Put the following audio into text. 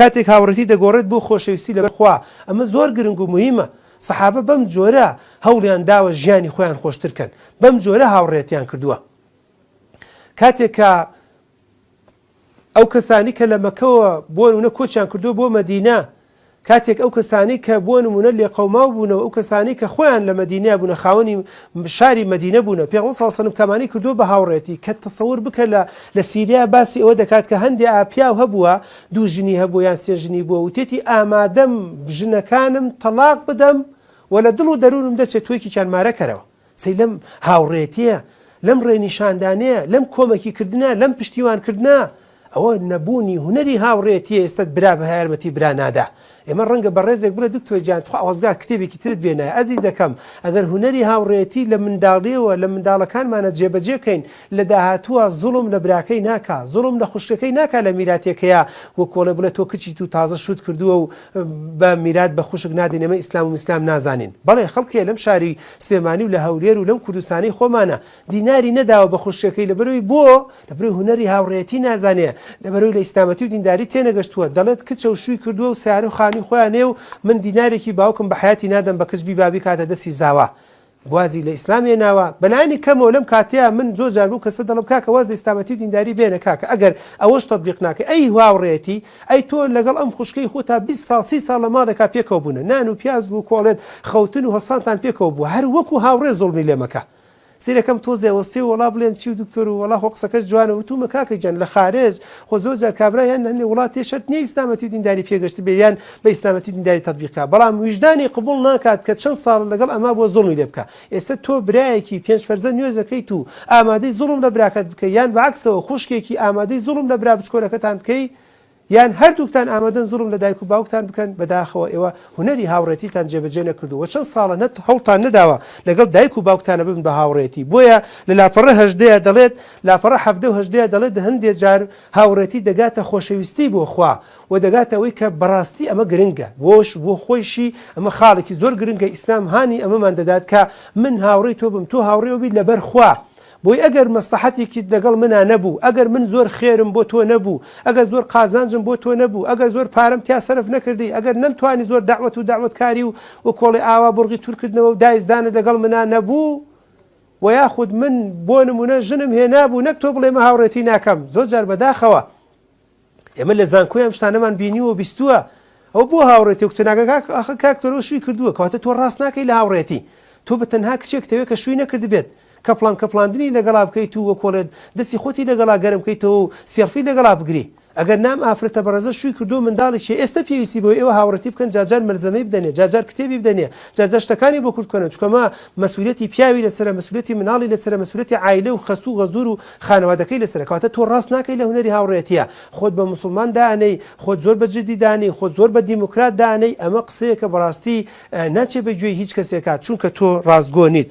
کاتێک هاوڕێتی دەگۆڕێت بۆ خۆشەویستی لەبەر خوا، ئەمە زۆر گرنگ و موهیمە. سەحابە بەم جۆرە هەوڵیان داوە ژیانی خۆیان خۆشتر کەن، بەم جۆرە هاوڕێیەتیان کردووە. کاتێک کە ئەو کەسانی کە لە مەکەوە بۆ نمونە کۆچیان کردووە بۆ مەدینە، کاتێک ئەو کەسانەی کە بۆ نمونە لێقەوماو بوونە و ئەو کەسانەی کە خۆیان لە مەدینە بوونە خاوەنی شاری مەدینە بوونە پێغەمبەر صلی اللە علیە وسلم کامانەی کردووە بە هاوڕێتی کە تەسەور بکە لە لە سیریا باسی ئەوە دەکات کە هەندێ ئا پیاو هەبووە دوو ژنی هەبووە یان سێ ژنی بووە وتێتی ئامادەم ژنەکانم تەڵاق بدەم و لە دڵ و دەروونم دەچێت تۆیەکێکیان مارە کەرەوە سەی لەم هاوڕێتیە، لەم ڕێنیشاندانەیە، لەم کۆمەکی کردنە، لەم پشتیوان کردنە، ئەوە نەبوونی هونەری هاوڕێتیە ئێستا برا بە یارمەتی برا نادا. ئێمە ڕەنگە بەڕێزێک بڵێ دکتۆر گیان تخوا خۆزگا کتێبێکی ترت بێنایە. ئەزیزەکەم ئەگەر هونەری هاوڕێیەتی لە منداڵیەوە لە منداڵەکانمانە جێبەجێ کەین لە داهاتووە زوڵم لە براکەی ناکا، زوڵم لە خوشکەکەی ناکا لە میراتێکەیا وەکۆڵێ بڵێ تۆ کچیت و تازە شووت کردووە و بە میرات بە خوشک نادەین ئێمە ئیسلام و میسلام نازانین. بەڵێ خەڵک هەیە لەم شاری سلێمانی و لە هەولێر و لەم کوردستانەی خۆمانە دیناری نەداوە بە خوشکەکەی لەبەرئەوەی بۆ؟ لەبەرئەوەی هونەری هاوڕێیەتی نازانێ لەبەرئەوەی لە ئیسلامەتی و دینداری تێنەگەشتووە دەڵێت کچە و شووی کردووە و سەیارە و خانووی خۆیان هەیە و من دینارێکی باوکم بە حەیاتی نادەم بە کچ بیبا بیکاتە دەستی زاوا وازی لە ئیسلام هێناوە بەلایەنی کەمەوە لەم کاتەیا من زۆر جار بەو کەسە دەڵێم کاکە واز لە ئیسلامەتی و دینداری بێنە کاکە ئەگەر ئەوەش تەتبیق ناکەی ئەی هاوڕێیەتی ئەی تۆ لەگەڵ ئەم خوشکەی خۆتا 20 ساڵ 30 ساڵ لە ماڵێکا پێکەوە بوونە نان و پیاز و کۆڵێت خەوتن و هەڵسانتان پێکەوە بووە هەر وەکو هاوڕێ زوڵمی لێ مەکە سەیرەکەم تۆزێ وەستێ و وەڵا بڵێم چی و دکتۆر و وەڵا خۆ قسەکەش جوانە وتومە کاکە گیان لە خارج خۆ زۆر جار کابرا یان هەندێ وڵات تێ شەرت نیە ئیسلامەتی و دینداری پێگەشتبێ یان بە ئیسلامەتی و دینداری تەتبیق کا بەڵام ویژدانی قبوڵ ناکات کە چەند ساڵە لەگەڵ ئەما بووە زوڵمی لێ بکا ئێستا تۆ برایەکی پێنج فەرزە نوێژەکەیت و ئامادەی زوڵم لە براکەت بکەی یان بە عەکسەوە خوشکێکی ئامادەی زوڵم لە برا بچکۆلەکەتان بکەی یان هەردووکتان ئامادەن زوڵم لە دایک و باوکتان بکەن، بەداخەوە ئێوە هونەری هاوڕێتیتان جێبەجێ نەکردووە و چەند ساڵە نە هەوڵتان نەداوە لەگەڵ دایک و باوکتانە ببن بە هاوڕێتی، بۆیە لە لاپەڕە هەژدەیە دەڵێت، لاپەڕە 17 و هەژدەیە دەڵێت هەندێ جار هاوڕێتی دەگاتە خۆشەویستی بۆ خوا و دەگاتە ئەوەی کە بەڕاستی ئەمە گرنگە بۆش بۆ خۆیشی ئەمە خاڵێکی زۆر گرنگە ئیسلام هانی ئەمەمان دەدات کە من هاوڕێی تۆ بم تۆ هاوڕێ بی لەبەر خوا بۆی ئەگەر مەسڵەحەتێکیت لەگەڵ منا نەبوو، ئەگەر من زۆر خێرم بۆ تۆ نەبوو، ئەگەر زۆر قازانجم بۆ تۆ نەبوو، ئەگەر زۆر پارەم تیا سەرف نەکردی، ئەگەر نەمتوانی زۆر دەعوەت و دەعوەتکاری و وکۆڵی ئاوا بوڕگی تورکردنەوە و دایزدانت لەگەڵ منا نەبوو، وە یاخود من بۆ نمونە ژنم هێنابوو نەک تۆ بڵێ من هاوڕێتی ناکەم، زۆر جار بەداخەوە. ئێمە لە زانکۆی ئەم شتانەمان بینیوە و بیستووە ئەوە بۆ هاوڕێتی و کچە ناکە کاک ئاخر کاک تۆ لەوە شووی کردووە کەواتە تۆ ڕاست ناکەی لە هاوڕێتی تۆ بە تەنها کچێک تەوێ کە شووی نەکردبێت کەپڵان کەپڵاندنی لەگەڵا بکەیت و وەکۆڵێت دەستی خۆتی لەگەڵا گەرم کەیتەوە و سێڵفی لەگەڵا بگری ئەگەر نام ئافرەتە بەڕێزە شووی کردووە منداڵیشی هەیە ئێستە پێویستی بەوەی ئێوە هاوڕێتی بکەن جارجار مەلزەمەی بدەنێ جارجار کتێبی بدەنێ جارجار شتەکانی بۆ کورت بکەنەوە چونکە ئەمە مەسولیەتی پیاوی لەسەرە مەسولیەتی مناڵی لەسەرە مەسولیەتی عایلە و خەسوو غەزور و خانەوادەکەی لەسەرە کەواتە تۆ ڕاست ناکەی لە هونەری هاوڕێیەتیە خۆت بە موسڵمان دانێی خۆت زۆر بە جدی دانێی خۆت زۆر بە دیموکرات دانێی ئەمە قسەیەکە بەڕاستی ناچێ بە گوێی هیچ کەسێکا چونکە تۆ ڕاستگۆ نیت.